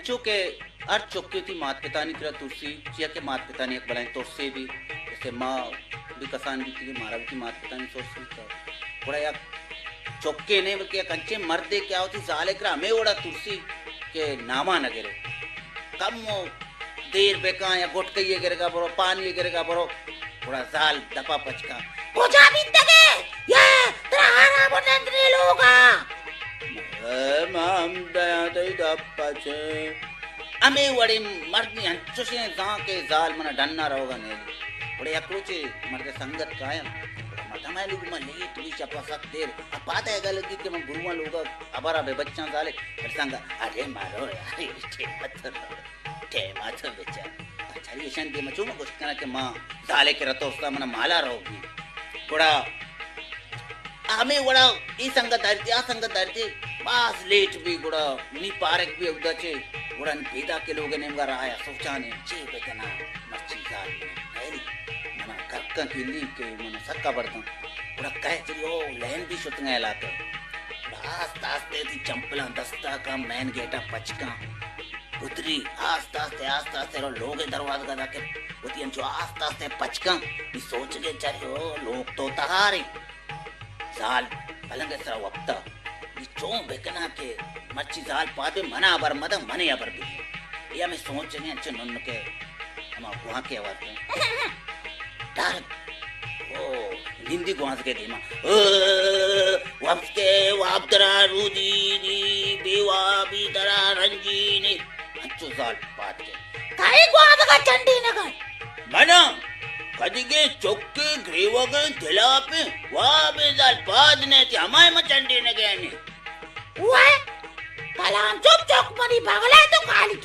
چو کہ ہر چکے وتی مات پتانی کرا ترسی، چیا کہ مات پتانی یک بلائیں ترسے بی، جیسے ما بی کسان بیتگیں، مارا وتی مات پتانی ترس بیتا۔ گڑا یک چکے نہ بلکہ یک انچیں مردے کہ آ وتی زالے کرا ہمے وڑا ترسی کہ ناما نہ گرے۔ کمو دیر بکن یا گٹکئی گرگا برو، پانی گرگا برو، گڑا زال دپا پچ کن۔ کجا بیتگے؟ یا ترا آرام و نند نے لوگا؟ اے، ما ہم دیاں تئی دپ پچیں۔ ہمے وڑیں مردمی انچوشیں زانکے زال منا ڈنا روگا نیلی۔ گڑا یک روچے مرد سنگت کایاں۔ مردم آئی لوگ ما لیٹ بی، شپا سک دیر۔ ا پادا اگا لگی کہ من برواں لوگا، ہبرا بہ بچاں زالے۔ پر سنگت، ارے مارو یار، ٹیما تو رو، ٹیما تو بچار۔ اچھا، ایشان دیما چو ما گوشت کناں کہ ما زالے کرا ترساں، منا مالا روگی۔ گڑا ہمے وڑا اے سنگت دارتی، آ سنگت دارتی، باز لیٹ بی، گڑا نی پارک بی اودا چے، گڑا نی پیداکے لوگ نیمگا راہ آیا، سوچانے چے بکناں، مرچی زال منا نیلی، منا کرکاں کلی کہ منا سکا برداں۔ گڑا کہہ چلی او لین بی شتنگا علاقہ۔ گڑا آست آستے تی چمپلاں دستا کن، مین گیٹا پچ کن۔ پتری آست آستے، آست آستے رو لوگ دروازگا داکر۔ وتی انچو آست آستے پچ کن۔ نی سوچگے چاری او لوگ تو تہارے۔ زال پلنگ ء سرا وپتا۔ نی چون بکناں کہ مرچی زال پاد بی، منا ہبر مدن، منے ہبر بدی۔ اے ہمے سوچ نے انچو نن کہ ہما گوانکے آواز دیں۔ ڈارک۔ او، نندی گوانزگے دیما۔ او، وپس کے واب درا رودی نی، بی وابی درا رنجی نی۔ انچو زال پاد کے۔ تئی گوانزگا چنڈی نگن۔ منا کدیگے چکے گریوگیں دلاپیں وابیں زال پاد نیتی، ہمائے ما چنڈینگے نی۔ وے، کلام چپ چک منی بغلے تو کالی